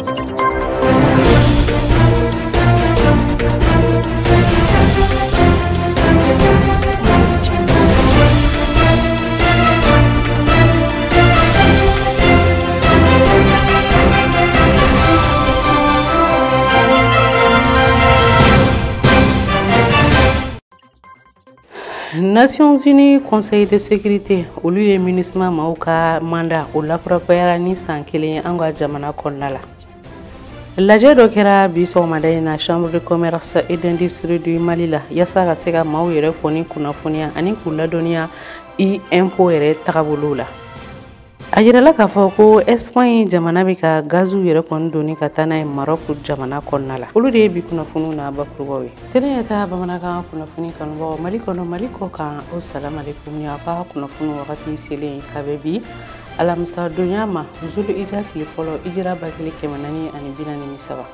Nations Unies Conseil de sécurité olu ye MINUSMA maaw ka mandat o lakurayara ni san kelen ye an ka jamana kɔnɔna la. Lajɛ dɔ kɛra bi sɔgɔmada in na Chambre de commerce et d'industrie du Mali la yaasa ka se ka maaw yɛrɛ kɔni kunnafoniya ani k'u ladɔnniya i-impôt yɛrɛ tagabolo la. A yirala k'a fɔ ko Espagne jamana bɛ ka gaziw yɛrɛ kɔni doni ka taa n'a ye Maroc jamana kɔnɔna la. Olu de ye bi kunnafoniw n'a bakurubaw ye. Tɛnɛ ta bamanankan kunnafoni kanubagaw Mali kɔnɔ Mali kɔ kan, o salamalekum ni aw ka kunnafoni wagati selen ka bɛn bi alamisa donya ma Zulu ija tile fɔlɔ ijira 1443.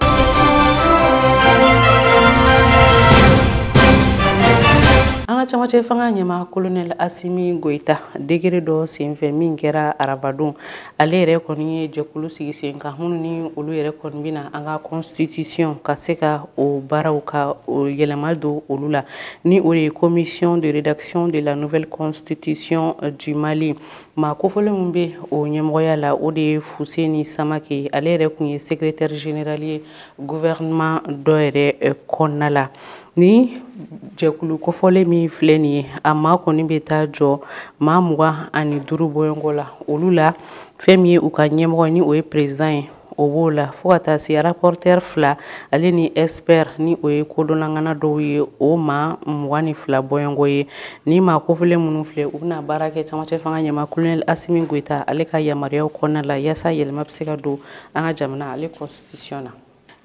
An ka camancɛ fanga ɲɛmaa colonel Assimi Goïta degré dɔ senfɛ min kɛra arabadon, ale yɛrɛ kɔni ye jɛkulu sigi sen kan minnu ni olu yɛrɛ kɔni bɛna an ka constitution ka se ka o baaraw ka o yɛlɛma don olu la, ni o de ye commission de rédaction de la nouvelle constitution du Mali. Maa kofɔlen min bɛ o ɲɛmɔgɔya la o de ye Fuseni Samake, ale yɛrɛ kun ye secrétaire général ye gouvernement dɔ yɛrɛ kɔnɔna la. Ni jɛkulu kofɔlen min filɛ nin ye, a maa kɔni bɛ taa jɔ maa 25 bɔɲɔgɔn la. Olu la fɛn min ye u ka ɲɛmɔgɔ ni o ye président ye, o b'o la fo ka taa se rapporteur 2 ale ni expert ni o ye kodɔnnaŋana dɔw ye, o maa 22 bɔɲɔgɔn ye. Ni maa kofɔlen minnu filɛ, u bɛna baara kɛ camancɛ fanga ɲɛmaa colonel Assimi Goïta ale ka yamaruyaw kɔnɔna la yaasa yɛlɛma bɛ se ka don an ka jamana ale constitution na.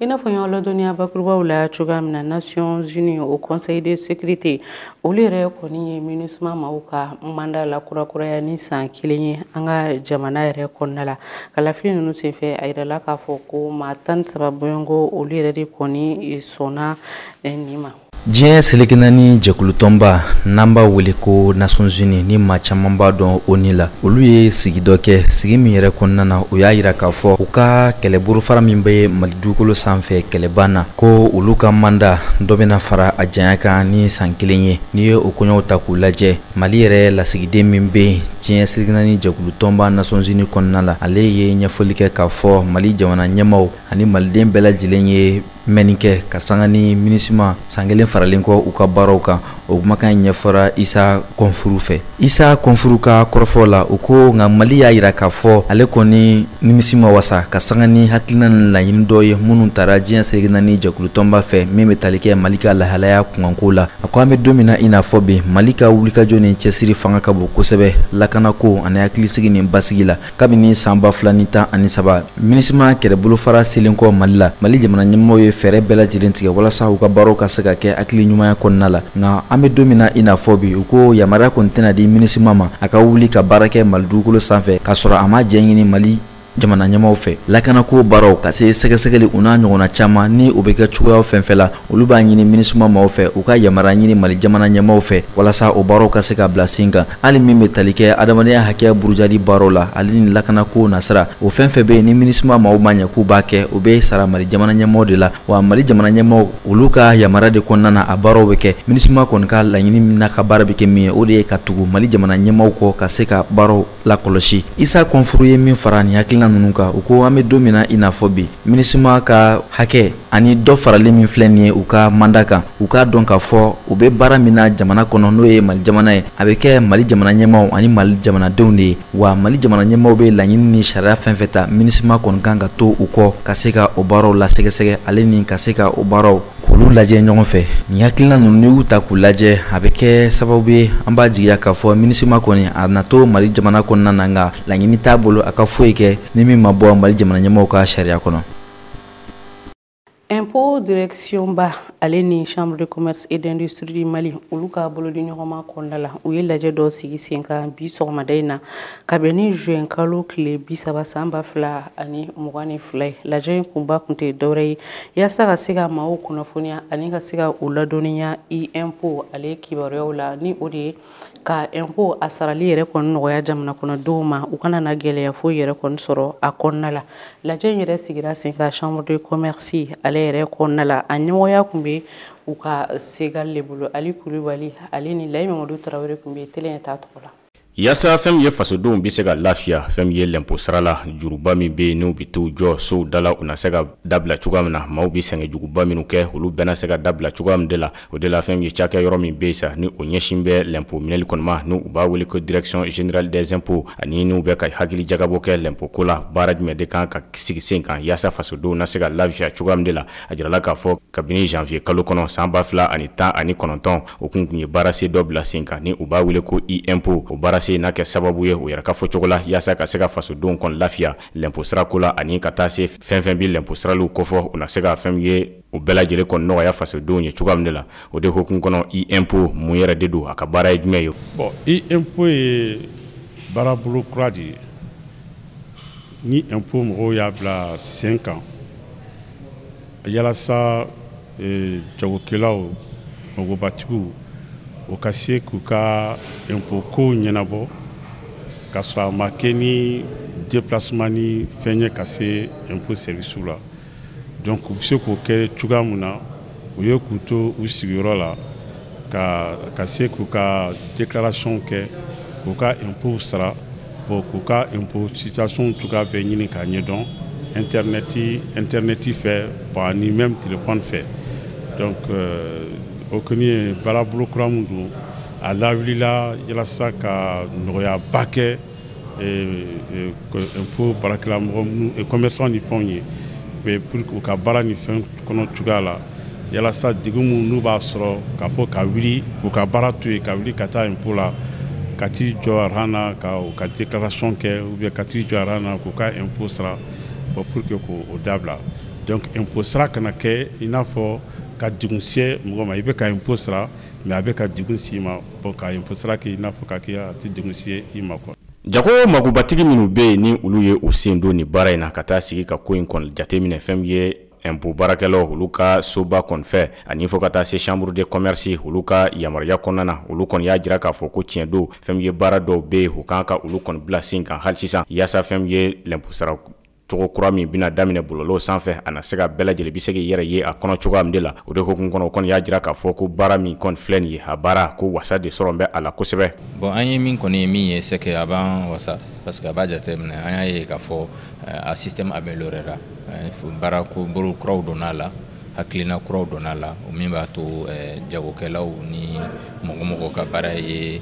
I n'a fɔ n y'aw ladɔnniya bakurubaw la cogoya min na, Nations Unies au Conseil de sécurité olu yɛrɛ kɔni ye MINUSMA maaw ka mandat la kurakuraya ni san kelen ye an ka jamana yɛrɛ kɔnɔna la. Kalafili ninnu senfɛ a yirala k'a fɔ ko maa 13 bɔɲɔgɔn olu yɛrɛ de kɔni sɔnna nin ma. Diɲɛ seleke naani jɛkulutɔnba n'an b'a wele ko Nations Unies ni maa caman b'a dɔn ONU la, olu ye sigi dɔ kɛ, sigi min yɛrɛ kɔnɔna na u y'a yira k'a fɔ u ka kɛlɛbolofara min bɛ Mali dugukolo sanfɛ kɛlɛban na, ko olu ka mandat dɔ bɛna fara a janya kan ni san kelen ye. N'i ye o koɲɛw ta k'u lajɛ, Mali yɛrɛ lasigiden min bɛ yen diɲɛ seleke naani jɛkulutɔnba Nations Unies kɔnɔna la, ale ye ɲɛfɔli kɛ k'a fɔ Mali jamana ɲɛmaaw ani maliden bɛɛ lajɛlen ye mɛnni kɛ ka sanga ni MINUSMA san kelen faralen kɔ u ka baaraw kan. O kumakan in ɲɛfɔra Isa Kɔnfuru fɛ. Isa Kɔnfuru ka kɔrɔfɔ la, u ko nka Mali y'a yira k'a fɔ ale kɔni nimisi ma wasa ka sanga ni hakilina ni laɲini dɔ ye minnu taara diɲɛ seleke naani jɛkulutɔnba fɛ min bɛ tali kɛ Mali ka lahalaya kunkanko la. A ko an bɛ don min na i n'a fɔ bi, Mali ka wulikajɔ ni cɛsiri fanga ka bon kosɛbɛ lakanako ani hakilisigi ni basigi la. Kabini san 2013 MINUSMA kɛlɛbolofara selen kɔ Mali la, Mali jamana ɲɛmɔgɔw ye fɛɛrɛ bɛɛ lajɛlen tigɛ walasa u ka baaraw ka se ka kɛ hakili ɲumanya kɔnɔna la. Nka an bɛ don min na i n'a fɔ bi, u ko yamaruya kɔni tɛna di MINUSMA ma a ka wuli ka baara kɛ Mali dugukolo sanfɛ k'a sɔrɔ a ma jɛ ɲini Mali jamana ɲɛmaaw fɛ. Lakanako baaraw ka se sɛgɛsɛgɛli u n'a ɲɔgɔnna caman ni o bɛ kɛ cogoyaw fɛn fɛn la, olu b'a ɲini MINUSMA maaw fɛ u ka yamaruya ɲini Mali jamana ɲɛmaaw fɛ walasa o baaraw ka se ka bila sen kan. Hali min bɛ tali kɛ adamadenya hakɛ burujali baaraw la ale ni lakanako nasira, o fɛn fɛn bɛ yen ni MINUSMA maaw ma ɲɛ k'u b'a kɛ, o bɛ sara Mali jamana ɲɛmaaw de la. Wa Mali jamana ɲɛmaaw olu ka yamaruya de kɔnɔna na a baaraw bɛ kɛ. MINUSMA kɔni ka laɲini min n'a ka baara bɛ kɛ min ye, o de ye ka tugu Mali jamana ɲɛmaaw kɔ ka se ka baaraw lakɔlɔsi. Isa Kɔnfuru ye min fara nin hakilina ninnu kan, u ko an bɛ don min na i n'a fɔ bi, MINUSMA ka hakɛ ani dɔ farali min filɛ nin ye u ka mandat kan, u k'a dɔn k'a fɔ u bɛ baara min na jamana kɔnɔ n'o ye Mali jamana ye, a bɛ kɛ Mali jamana ɲɛmaaw ani Mali jamanadenw de ye. Wa Mali jamana ɲɛmaaw bɛ laɲini ni sariya fɛn fɛn ta, MINUSMA kɔni kan ka to u kɔ ka se ka o baaraw lasɛgɛsɛgɛ ale ni ka se ka o baaraw k'olu lajɛ ɲɔgɔn fɛ. Nin hakilina ninnu n'i y'u ta k'u lajɛ, a bɛ kɛ sababu ye an b'a jigiya k'a fɔ MINUSMA kɔni a na to Mali jamana kɔnɔna na, nka laɲini t'a bolo a ka foyi kɛ ni min ma bɔ Mali jamana ɲɛmaaw ka sariya kɔnɔ. Impôt direction ba ale ni chambre de commerce et d'industrie du Mali olu ka bolodi ɲɔgɔnma kɔnɔna la, u ye lajɛ dɔ sigi sen kan bi sɔgɔmada in na ka bɛn ni juin kalo tile 30 san 2022 ye. Lajɛ in kunba kun tɛ dɔwɛrɛ ye yaasa ka se ka maaw kunnafoniya ani ka se ka u ladɔnniya i impôt ale kibaruyaw la, ni o de ye ka impôt a sarali yɛrɛ kɔni nɔgɔya jamana kɔnɔdenw ma, u kana na gɛlɛya foyi yɛrɛ kɔni sɔrɔ a kɔnɔna la. Lajɛ in yɛrɛ sigira sen kan chambre de commerce ale yɛrɛ kɔnɔna la. A ɲɛmɔgɔya tun bɛ u ka Segal le bolo. Ali Kulubali ale ni Layi Mamadu Tarawele tun bɛ télé ta tɔgɔ la. Yaasa fɛn min ye fasodenw bɛ se ka lafiya, fɛn min ye lɛnpo sara la, juruba min bɛ yen n'u bɛ t'u jɔ sow da la, u na se ka dabila cogoya min na. Maaw bɛ sɛgɛn juguba minnu kɛ, olu bɛɛ na se ka dabila cogoya min de la. O de la, fɛn min ye cakɛ yɔrɔ min bɛ yen sa, ni o ɲɛsin bɛ lɛnpo minɛli kɔni ma, n'u b'a wele ko Direction générale des impôts, ani n'u bɛ ka hakili jagabɔ kɛ lɛnpo ko la, baara jumɛn de kan ka sigi sen kan yaasa fasodenw na se ka lafiya cogoya min de la. A jirala k'a fɔ kabini janvier kalo kɔnɔ san 2019, o kun ye baara sen dɔ bila sen kan, ni u b'a wele ko e-impôt. O baara sen n'a kɛ sababu ye, o yɛrɛ ka fɔ cogo la, yaasa ka se ka fasodenw kɔni lafiya lɛnpo sirako la, ani ka taa se fɛn fɛn bɛ lɛnpo siraliw kofɔ, u na se ka fɛn ye o bɛɛ lajɛlen kɔni nɔgɔya fasodenw ye cogoya min de la. O de hukumu kɔnɔ, e-impôt mun yɛrɛ de don, a ka baara ye jumɛn ye? Bon, e-impôt ye baarabolo kura de ye ni impôt mɔgɔw y'a bila sen kan yalasa jagokɛlaw, magobatigiw, o ka se k'u ka impôt kow ɲɛnabɔ k'a sɔrɔ a ma kɛ ni déplacement ni fɛn ye ka se impôt service la. Donc u bɛ se k'o kɛ cogoya min na, o ye k'u to u sigiyɔrɔ la ka se k'u ka déclaration kɛ, k'u ka impôt sara, bon, k'u ka impôt situation cogoya bɛɛ ɲini k'a ɲɛdɔn internet fɛ, bon, ani même téléphone fɛ. Donc o kɔni ye baarabolo kura min don, a lawulila yalasa ka nɔgɔyaba kɛ impôt baarakɛla mɔgɔ minnu, commerçant ni fɛnw ye, mais pour que u ka baara ni fɛn kɔnɔ cogoya la, yalasa degun min n'u b'a sɔrɔ k'a fɔ ka wuli k'u ka baara to yen, ka wuli ka taa impôt la, ka t'i jɔ rang na ka u ka déclaration kɛ, ou bien ka t'i jɔ rang na k'u ka impôt sara, bon, pour que k'o dabila. Donc impôt sara kana kɛ i n'a fɔ ka degun se mɔgɔ ma. I bɛ ka impôt sara, mais a bɛ ka degun s'i ma. Bon, ka impôt sara kɛ i n'a fɔ ka kɛ a tɛ degun se i ma quoi. Jago magobatigi minnu bɛ yen, ni olu ye u sen don nin baara in na, ka taa sigi ka ko in kɔni jateminɛ, fɛn min ye impôt baarakɛlaw olu ka soba kɔni fɛ, ani fo ka taa se chambre de commerce olu ka yamaruya kɔnɔna na, olu kɔni y'a jira k'a fɔ ko tiɲɛ don, fɛn min ye baara dɔw bɛ yen, u kan ka olu kɔni bila sen kan hali sisan, yaasa fɛn min ye lɛnpo sara cogo kura min bɛna daminɛ bɔlɔlɔw sanfɛ, a na se ka bɛɛ lajɛlen bɛ se k'i yɛrɛ ye a kɔnɔ cogoya min de la. O de hukumu kɔnɔ, o kɔni y'a jira k'a fɔ ko baara min kɔni filɛ nin ye, a baara ko wasa de sɔrɔ bɛ a la kosɛbɛ. Bon, an ye min kɔni ye min ye, c'est que a b'an wasa, parce que a b'a jateminɛ, an y'a ye k'a fɔ a système amélioré la, baara ko bolo kuraw donna a la, hakilina kuraw donna a la, o min b'a to jagokɛlaw ni mɔgɔ mɔgɔ ka baara ye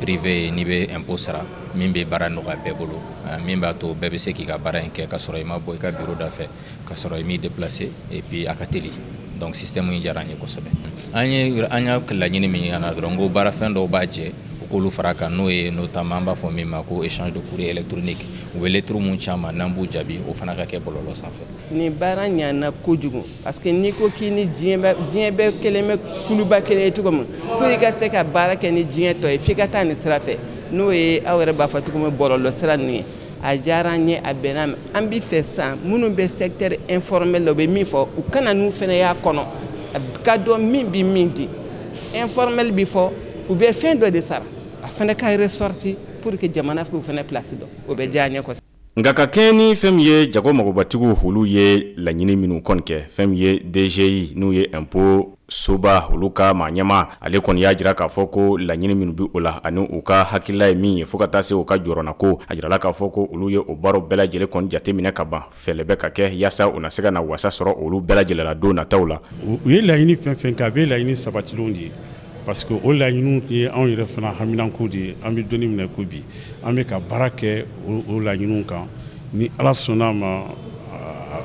privé ye, n'i bɛ impôt sara, min bɛ baara nɔgɔya bɛɛ bolo, min b'a to bɛɛ bɛ se k'i ka baara in kɛ ka sɔrɔ i ma bɔ i ka bureau da fɛ, ka sɔrɔ i m'i déplacer, et puis a ka teli. Donc système in diyara an ye kosɛbɛ. An ye an y'a laɲini min na dɔrɔn, ko baarafɛn dɔw b'a jɛ, u k'olu fara kan, n'o ye notamment an b'a fɔ min ma ko échange de courrier électronique. U bɛ lettre mun ci an ma, n'an b'u jaabi, o fana ka kɛ bɔlɔlɔ sanfɛ. Nin baara ɲana kojugu, parce que n'i ko k'i ni diɲɛ bɛ, diɲɛ bɛɛ kelen bɛ kuluba kelen ye cogo min, pour i ka se ka baara kɛ ni diɲɛ tɔ ye, f'i ka taa nin sira fɛ, n'o ye aw yɛrɛ b'a fɔ cogo min, bɔlɔlɔ sira ninnu ye. A diyara an ye, a bɛnna ma. An bi fɛ san minnu bɛ secteur informel la, u bɛ min fɔ, u kana n'u fana y'a kɔnɔ ka dɔn min bi min di informel bi fɔ, u bɛ fɛn dɔ de sara, a fana ka ressorti pour que jamana k'u fana place dɔn, o bɛ diya an ye kosɛbɛ. Nka ka kɛɲɛ ni fɛn min ye jago magobatigiw olu ye laɲini minnu kɔni kɛ, fɛn min ye DGI, n'u ye impôt soba olu ka maa ɲɛma, ale kɔni y'a jira k'a fɔ ko laɲini minnu bɛ o la, ani u ka hakilila ye min ye, fo ka taa se u ka jɔrɔna ko, a jirala k'a fɔ ko olu ye o baaraw bɛɛ lajɛlen kɔni jateminɛ ka ban, fɛɛrɛ bɛ ka kɛ yaasa u na se ka na wasa sɔrɔ olu bɛɛ lajɛlen la don nataw la. U ye laɲini fɛn fɛn kɛ, a bɛ laɲini sabatilenw de ye, parce que o laɲiniw ye anw yɛrɛ fana haminanko de ye. An bɛ donni minɛ ko bi, an bɛ ka baara kɛ o laɲiniw kan. Ni Ala sɔnna a ma,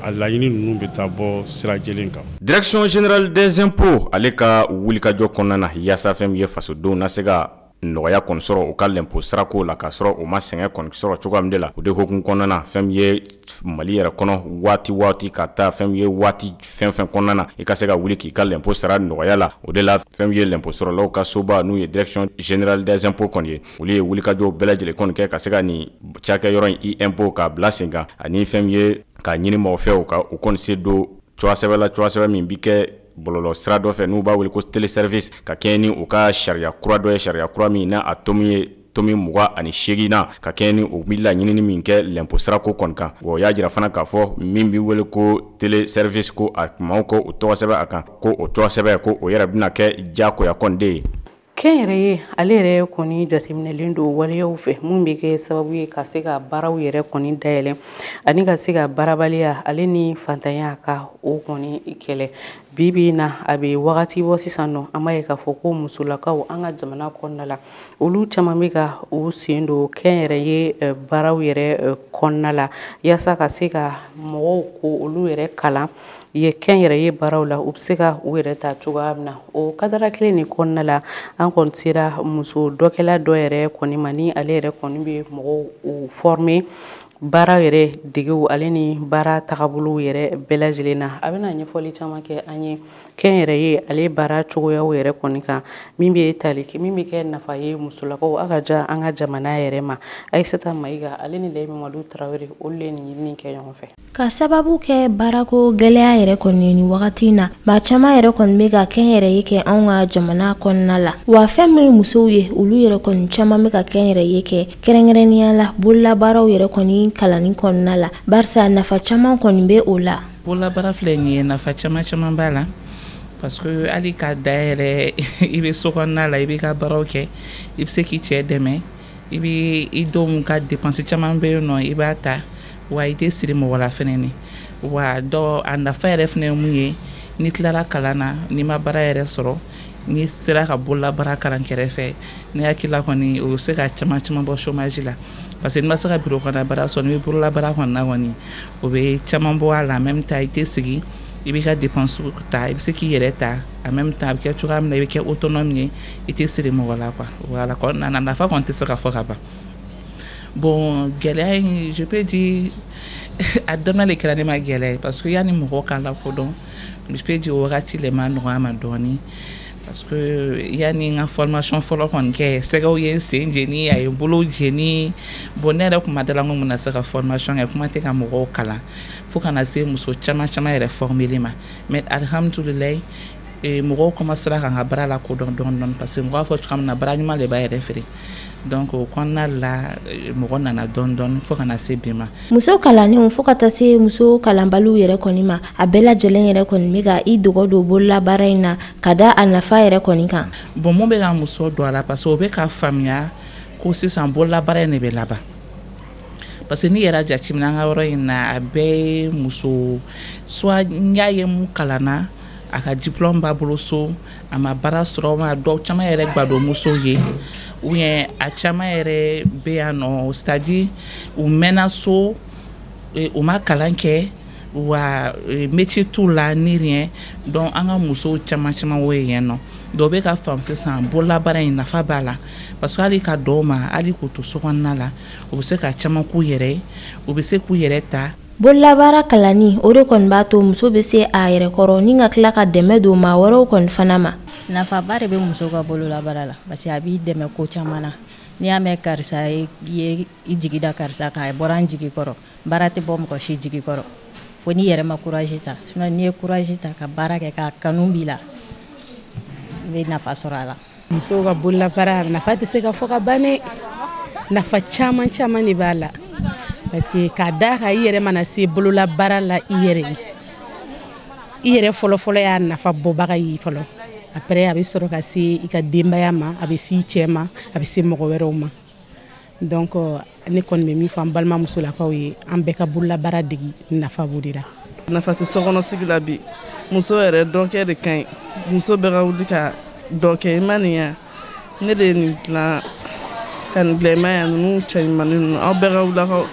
a laɲini ninnu bɛ taa bɔ sira jɛlen kan. Direction générale des impôts ale ka wulikajɔ kɔnɔna na, yaasa fɛn min ye fasodenw na se ka nɔgɔya kɔni sɔrɔ u ka lɛnpo sirako la, k'a sɔrɔ u ma sɛgɛn kɔni sɔrɔ cogoya min de la, o de hukumu kɔnɔna na, fɛn min ye Mali yɛrɛ kɔnɔ, waati waati ka taa fɛn min ye waati fɛn fɛn kɔnɔna na, i ka se ka wuli k'i ka lɛnpo sara nɔgɔya la. O de la, fɛn min ye lɛnpo sɔrɔlaw ka soba, n'u ye Direction générale des impôts kɔni ye, olu ye wulikajɔw bɛɛ lajɛlen kɔni kɛ ka se ka nin cakɛyɔrɔ in e-impôt k'a bila sen kan, ani fɛn min ye k'a ɲini mɔgɔ fɛ u ka u kɔni se don cogoya sɛbɛn la, cogoya sɛbɛn min bi kɛ. bɔlɔlɔ sira dɔ fɛ n'u b'a wele ko téléservice, ka kɛɲɛ ni u ka sariya kura dɔ ye, sariya kura min n'a a tomi ye tomi 28 na, ka kɛɲɛ ni u bɛ laɲinini min kɛ lɛnpo sirako kɔni kan. Wa o y'a jira fana k'a fɔ min bɛ wele ko téléservice, ko a maaw ko o tɔgɔ sɛbɛn a kan, ko o tɔgɔ sɛbɛn ko o yɛrɛ bɛna kɛ diyagoya kɔni de ye. Kɛnyɛrɛye ale yɛrɛ kɔni jateminɛlen don waleyaw fɛ mun bɛ kɛ sababu ye ka se ka baaraw yɛrɛ kɔni dayɛlɛ ani ka se ka baarabaliya ale ni fantanya ka o kɔni kɛlɛ. Bi bi in na, a bɛ wagati bɔ sisan nɔ, an b'a ye k'a fɔ ko musolakaw an ka jamana kɔnɔna la, olu caman bɛ ka u sen don kɛnyɛrɛye baaraw yɛrɛ kɔnɔna la, yaasa ka se ka mɔgɔw ko olu yɛrɛ kalan ye kɛnyɛrɛye baaraw la, u bɛ se ka u yɛrɛ ta cogoya min na. O kadara kelen nin kɔnɔna la, an kɔni sera muso dɔkɛla dɔ yɛrɛ kɔni ma, ni ale yɛrɛ kɔni bɛ mɔgɔw u former baara yɛrɛ degew ale ni baara tagabolow yɛrɛ bɛɛ lajɛlen na. A bɛna ɲɛfɔli caman kɛ an ye kɛnyɛrɛye ale baara cogoyaw yɛrɛ kɔni kan, min bɛ tali min bɛ kɛ nafa ye musolakaw a ka ja an ka jamana yɛrɛ ma. Ayisata Mayiga ale ni Layi Mamadu Tarawele, olu de ye nin ɲinini kɛ ɲɔgɔn fɛ. Ka sababu kɛ baarako gɛlɛya yɛrɛ kɔni ni wagati in na, maa caman yɛrɛ kɔni bɛ ka kɛnyɛrɛye kɛ anw ka jamana kɔnɔna la. Wa fɛn min ye musow ye, olu yɛrɛ kɔni caman bɛ ka kɛnyɛrɛye kɛ, kɛrɛnkɛrɛnnenya la bololabaaraw yɛrɛ kɔni kalanni kɔnɔna la, barisa nafa caman kɔni bɛ o la. Bololabaara filɛ nin ye, nafa caman caman b'a la, parce que hali ka da yɛrɛ, i bɛ so kɔnɔna la, i b'i ka baaraw kɛ, i bɛ se k'i cɛ dɛmɛ, i bɛ i denw ka dépense caman bɛ yen nɔ, i b'a ta, wa i tɛ siri mɔgɔ la fɛnɛ ni. Wa dɔ a nafa yɛrɛ fɛnɛ ye mun ye, n'i tilara kalan na, n'i ma baara yɛrɛ sɔrɔ, n'i sera ka bololabaara kalan kɛrɛfɛ, ne hakili la kɔni o bɛ se ka caman caman bɔ chômage la, parce que n'i ma se ka bureau kɔnɔna baara sɔrɔ, n'i bɛ bololabaara kɔnɔna kɔni, o bɛ caman bɔ a la. En même temps i tɛ sigi, i b'i ka dépense ta, i bɛ se k'i yɛrɛ ta, en même temps a bɛ kɛ cogoya min na i bɛ kɛ autonome ye, i tɛ siri mɔgɔ la quoi. Voilà, kɔni na nafa kɔni tɛ se ka fɔ ka ban. Bon, gɛlɛya in, je peux dire a daminɛ de kɛra ne ma gɛlɛya ye, parce que yanni mɔgɔw k'a lakodɔn, je peux dire o wagati le ma nɔgɔya ma dɔɔni, parce que yanni n ka formation fɔlɔ kɔni kɛ, sɛgɛw ye n sen jeni, a ye n bolo jeni. Bon, ne yɛrɛ kun ma da la n ko n bɛna se ka formation kɛ, kuma tɛ ka mɔgɔw kalan, fo ka na se muso caman caman yɛrɛ formeli ma. Mais alihamudulilayi, mɔgɔw commencera ka n ka baara lakodɔn dɔɔni dɔɔni, parce que mɔgɔw b'a fɔ cogoya min na, baara ɲuman de b'a yɛrɛ feere. Donc o kɔnɔna la, mɔgɔ nana dɔɔni dɔɔni fo ka na se bi ma. Muso kalannenw fo ka taa se muso kalanbaliw yɛrɛ kɔni ma, a bɛɛ lajɛlen yɛrɛ kɔni bɛ ka i dogo don bololabaara in na ka da a nafa yɛrɛ kɔni kan. Bon, mun bɛ ka muso don a la, parce que o bɛ ka faamuya ko sisan bololabaara in de bɛ laban, parce que n'i yɛrɛ jateminɛ an ka yɔrɔ in na, a bɛɛ ye muso, soit n y'a ye mun kalanna, a ka diplôme b'a bolo so, a ma baara sɔrɔ, ma dɔw caman yɛrɛ gbadon musow ye, ou bien a caman yɛrɛ bɛ yan nɔ, c'est à dire u mɛnna so, u ma kalan kɛ, wa métier t'u la ni rien. Donc an ka musow caman caman wo ye yen nɔ, dɔw bɛ ka faamu sisan bololabaara in nafa b'a la, parce que hali ka dɔw ma, hali k'u to so kɔnɔna la, u bɛ se ka caman k'u yɛrɛ ye, u bɛ se k'u yɛrɛ ta. Bololabaara kalanni o de kɔni b'a to muso bɛ se a yɛrɛ kɔrɔ ni ka tila ka dɛmɛ don maa wɛrɛw kɔni fana ma. Nafaba de bɛ muso ka bololabaara la, parce que a b'i dɛmɛ ko caman na. N'i y'a mɛn karisa ye i jigi da karisa kan, a bɔra n jigi kɔrɔ, baara tɛ bɔ mɔgɔ si jigi kɔrɔ, fo n'i yɛrɛ ma courage ta. Sinon n'i ye courage ta ka baara kɛ k'a kanu b'i la, i bɛ nafa sɔrɔ a la. Musow ka bololabaara nafa tɛ se ka fɔ ka ban dɛ, nafa caman caman de b'a la, parce que k'a d'a kan i yɛrɛ mana se bololabaara la, i yɛrɛ ye, i yɛrɛ fɔlɔfɔlɔ y'a nafa bɔbaga ye fɔlɔ. Après a bɛ sɔrɔ ka se i ka denbaya ma, a bɛ se i cɛ ma, a bɛ se mɔgɔ wɛrɛw ma. Donc ne kɔni bɛ min fɔ an balima musolakaw ye, an bɛɛ ka bololabaara degi, nafa b'o de la. Nafa tɛ sokɔnɔsigi la bi, muso yɛrɛ dɔnkɛ de ka ɲi, muso bɛɛ ka wuli ka dɔ kɛ. I ma nin ya, ne de ye nin dilan ka nin bila, i ma ya ninnu cɛ ɲumanin ninnu, aw bɛɛ ka wuli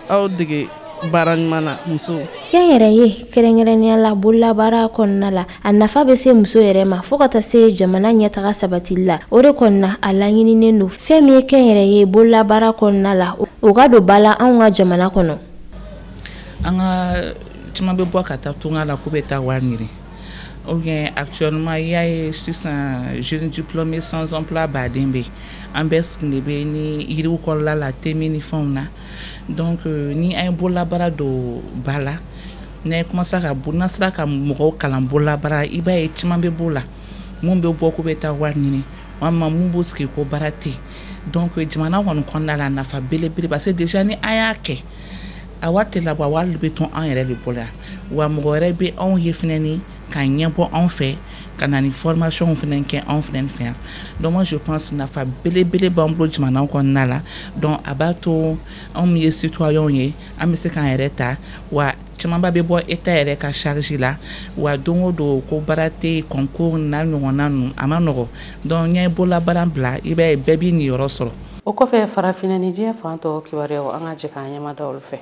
aw dege baara ɲuman na muso. Kɛnyɛrɛye kɛrɛnkɛrɛnnenya la bololabaara kɔnɔna la, a nafa bɛ se muso yɛrɛ ma fo ka taa se jamana ɲɛtaga sabatili la. O de kɔnɔna a laɲininen don fɛn min ye kɛnyɛrɛye bololabaara kɔnɔna la, o ka don ba la anw ka jamana kɔnɔ. An ka caman bɛ bɔ ka taa tunga la k'u bɛ taa wari ɲini, ou bien actuellement i y'a ye sisan jeune diplômé sans emploi baden bɛ yen, an bɛɛ sigilen bɛ ni yiriw kɔrɔla la, temi ni fɛnw na. Donc ni an ye bololabaara don ba la, N'a ye commencé ka n'a sera ka mɔgɔw kalan bololabaara, i b'a ye caman bɛ b'o la, mun bɛ bɔ k'u bɛ taa wari ɲini, walima mun b'u sigi ko baara tɛ yen. Donc jamana kɔni kɔnɔna la, nafa belebele, parce que déjà ni an y'a kɛ, a wari tɛ labɔ, a wari bɛ to an yɛrɛ de bolo yan. Wa mɔgɔ wɛrɛ bɛ anw ye fɛnɛ ni k'a ɲɛbɔ anw fɛ ka na ni formation fɛnɛ kɛ anw fɛnɛ fɛ yan. Donc moi je pense nafa belebele b'an bolo jamana kɔnɔna la. Donc a b'a to anw min ye citoyenw ye, an bɛ se k'an yɛrɛ ta, wa camanba bɛ bɔ État yɛrɛ ka charge la. Wa don o don ko baara tɛ yen, concours n'a ɲɔgɔnna ninnu, a ma nɔgɔ. Donc n'i ye bololabaara bila, i b'a ye bɛɛ b'i niyɔrɔ sɔrɔ. O kɔfɛ, farafinna ni diɲɛ fan tɔw kibaruyaw, an ka jɛ k'an ɲɛmada olu fɛ.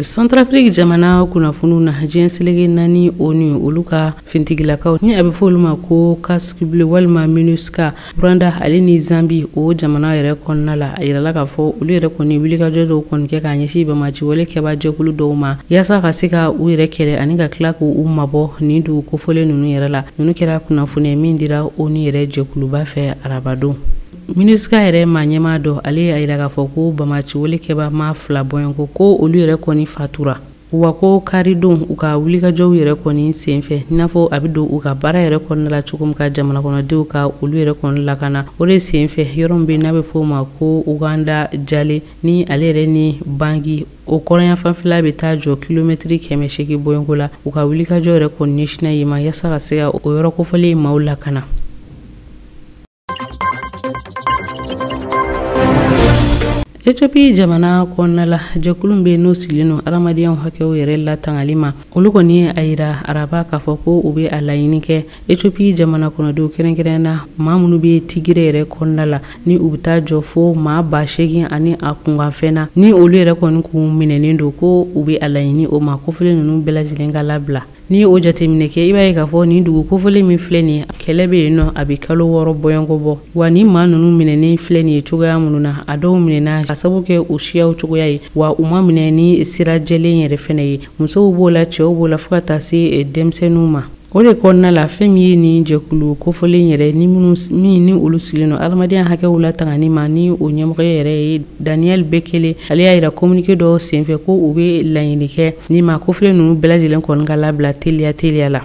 Centrafrique jamana kunnafoniw na, diɲɛ seleke naani ONU olu ka fintigilakaw, ni a bɛ fɔ olu ma ko casque bleu walima MINUSCA, Rwanda ale ni Zambi, o jamana yɛrɛ kɔnɔna la, a yirala k'a fɔ olu yɛrɛ kɔni wulikajɔ dɔw kɔni kɛ k'a ɲɛsin bamaciwale kɛbaa jɛkulu dɔw ma, yaasa ka se ka u yɛrɛ kɛlɛ ani ka tila k'u mabɔ nin dugu kofɔlen ninnu yɛrɛ la. Ninnu kɛra kunnafoniya min dira ONU yɛrɛ jɛkuluba fɛ arabadon. MINUSCA yɛrɛ maa ɲɛmaa dɔ, ale y'a yira k'a fɔ ko bamaciwale kɛbaa maa fila bɔɲɔgɔn ko olu yɛrɛ kɔni fatura, wa ko karidon u ka wulikajɔw yɛrɛ kɔni senfɛ, i n'a fɔ a bɛ don u ka baara yɛrɛ kɔnɔna la cogo min ka jamana kɔnɔdenw ka olu yɛrɛ kɔni lakana, o de senfɛ yɔrɔ min bɛ n'a bɛ fɔ o ma ko Uganda Jale, ni ale yɛrɛ ni Bangi o kɔrɔnya fanfɛla bɛ taa jɔ kilomɛtiri 800 bɔɲɔgɔnko la, u ka wulikajɔ yɛrɛ kɔni ɲɛsinna yen ma, yaasa ka se ka o yɔrɔ kofɔlen maaw lakana. Ethiopie jamana kɔnɔna la, jɛkulu bɛ n'o sigilen don adamadenya hakɛw yɛrɛ latangali ma, olu kɔni ye a yira araba k'a fɔ ko u bɛ a laɲini kɛ Ethiopie jamana kɔnɔdenw, kɛrɛnkɛrɛn na maa minnu bɛ Tigre yɛrɛ kɔnɔna la, ni u bɛ taa jɔ fo maa 8000 ani a kunkanfɛn na, ni olu yɛrɛ kɔni k'u minɛnen don, ko u bɛ a laɲini o ma kofɔlen ninnu bɛɛ lajɛlen ka labila. N'i ye o jateminɛ kɛ, i b'a ye k'a fɔ nin dugu kofɔlen min filɛ nin ye, kɛlɛ bɛ yen nɔ, a bɛ kalo 6 bɔɲɔgɔnko bɔ. Wa ni maa ninnu minɛnen filɛ nin ye cogoya minnu na, a dɔw minɛna ka sababu kɛ u siyaw cogoya ye, wa u ma minɛ ni sira jɛlen yɛrɛ fɛnɛ ye. Musow b'o la, cɛw b'o la, fo ka taa se denmisɛnninw ma. O de kɔnɔna la, fɛn min ye nin jɛkulu kofɔlen yɛrɛ ni minnu min ni olu sigilen don adamadenya hakɛw latangani ma, ni o ɲɛmɔgɔ yɛrɛ ye Daniel Bekele, ale y'a yira communiqué dɔw senfɛ ko u bɛ laɲini kɛ ni maa kofɔlen ninnu bɛɛ lajɛlen kɔni ka labila teliya teliya la.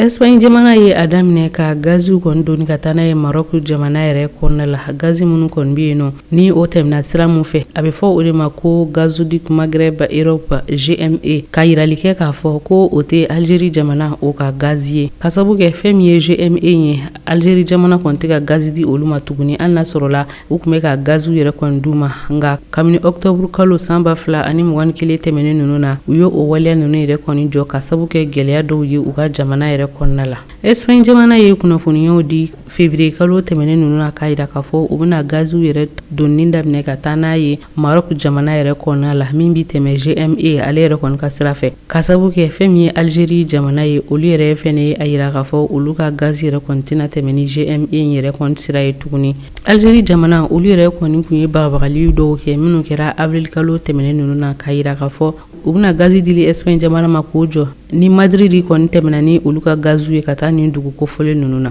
Espagne jamana ye a daminɛ ka gaziw kɔni doni ka taa n'a ye Maroc jamana yɛrɛ kɔnɔna la. Gazi minnu kɔni bɛ yen nɔ, ni o tɛmɛna sira mun fɛ, a bɛ fɔ o de ma ko gazoduc Maghreb Europe GME, ka yirali kɛ k'a fɔ ko o tɛ Algérie jamana o ka gazi ye, ka sababu kɛ fɛn min ye GME ye, Algérie jamana kɔni tɛ ka gazi di olu ma tuguni, hali n'a sɔrɔla u tun bɛ ka gaziw yɛrɛ kɔni d'u ma. Nka kabini octobre kalo san 2021 tɛmɛnen ninnu na, u ye o waleya ninnu yɛrɛ kɔni jɔ ka sababu kɛ gɛlɛya dɔw ye u ka jamana yɛrɛ kɔnɔna la. Espagne jamana ye kunnafoniyaw di février kalo tɛmɛnen ninnu na k'a yira k'a fɔ u bɛna gaziw yɛrɛ donni daminɛ ka taa n'a ye Maroc jamana yɛrɛ kɔnɔna la, min bɛ tɛmɛ GME ale yɛrɛ kɔni ka sira fɛ, ka sababu kɛ fɛn min ye Algérie jamana ye, olu yɛrɛ fɛnɛ ye a yira k'a fɔ olu ka gazi yɛrɛ kɔni tɛna tɛmɛ ni GME yɛrɛ kɔni sira ye tuguni. Algérie jamana olu yɛrɛ kɔni tun ye bagabagali dɔw kɛ minnu kɛra avril kalo tɛmɛnen ninnu na, k'a yira k'a fɔ u bɛna gazi dili Espagne jamana ma k'o jɔ ni Madrid kɔni tɛmɛna ni olu ka gaziw ye ka taa nin dugu kofɔlen ninnu na.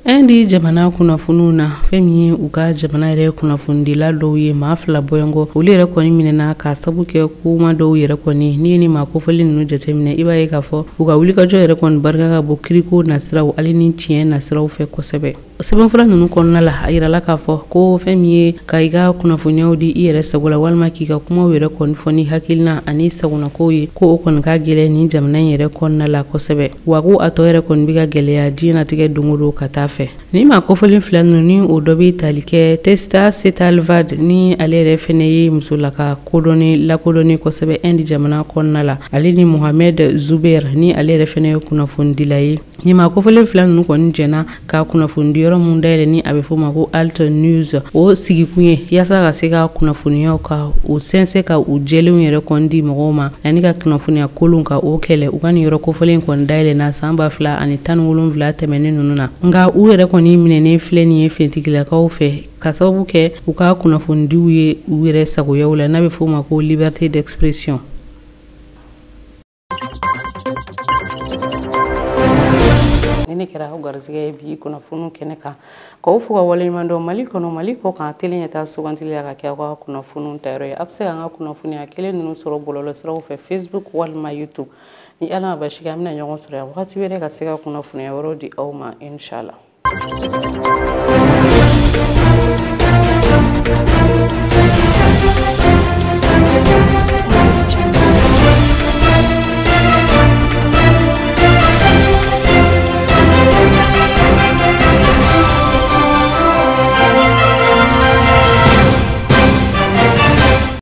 Inde jamana kunnafoniw na, fɛn min ye u ka jamana yɛrɛ kunnafonidila dɔw ye, maa 2 bɔɲɔgɔn, olu yɛrɛ kɔni minɛna ka sababu kɛ kuma dɔw yɛrɛ kɔni. N'i ye nin maa kofɔlen ninnu jateminɛ, i b'a ye k'a fɔ u ka wulikajɔ yɛrɛ kɔni barika ka bon kiriko nasiraw ale ni tiɲɛ nasiraw fɛ kosɛbɛ. Sɛbɛnfura ninnu kɔnɔna la, a yirala k'a fɔ ko fɛn min ye ka i ka kunnafoniyaw di i yɛrɛ sago la, walima k'i ka kumaw yɛrɛ kɔni fɔ ni hakilina ani sagonakow ye, ko o kɔni ka gɛlɛn nin jamana in yɛrɛ kɔnɔna la kosɛbɛ. Wa ko a tɔ yɛrɛ kɔni bɛ ka gɛlɛya diɲɛnatigɛ don o don ka taa fɛ. Ni maa kofɔlen 2 ninnu, ni o dɔ bɛ tali kɛ Testa Setalvad, ni ale yɛrɛ fɛnɛ ye musolaka kodɔnni lakodɔnni kosɛbɛ Inde jamana kɔnɔna la, ale ni Mohamed Zuber, ni ale yɛrɛ fɛnɛ ye kunnafonidila ye. Ni maa kofɔlen 2 ninnu kɔni jɛna ka kunnafonidi yɔrɔ mun dayɛlɛ, ni a bɛ fɔ o ma ko Alt News, o sigikun ye yaasa ka se ka kunnafoniyaw ka o sɛnsɛn ka u jɛlenw yɛrɛ kɔni di mɔgɔw ma, ani ka kunnafoniya kolon ka o kɛlɛ. U ka nin yɔrɔ kofɔlen kɔni dayɛlɛna san 2017 tɛmɛnen ninnu na. Nka u yɛrɛ kɔni minɛnen filɛ nin ye finitigilakaw fɛ ka sababu kɛ u ka kunnafonidiw ye u yɛrɛ sagoyaw la, n'a bɛ fɔ o ma ko liberté d'expression. Ni ne kɛra aw garisɛgɛ ye bi kunnafoniw kɛnɛ kan, k'aw fo ka waleɲuman dɔn. Mali kɔnɔ, Mali kɔ kan, télé ɲɛta sugantili la ka kɛ aw ka kunnafoniw tayɔrɔ ye. A bɛ se k'an ka kunnafoniya kelen ninnu sɔrɔ bɔlɔlɔsiraw fɛ, Facebook walima YouTube. Ni Ala ma basi kɛ, an bɛna ɲɔgɔn sɔrɔ yan wagati wɛrɛ ka se ka kunnafoniya wɛrɛw di aw ma, inshallah.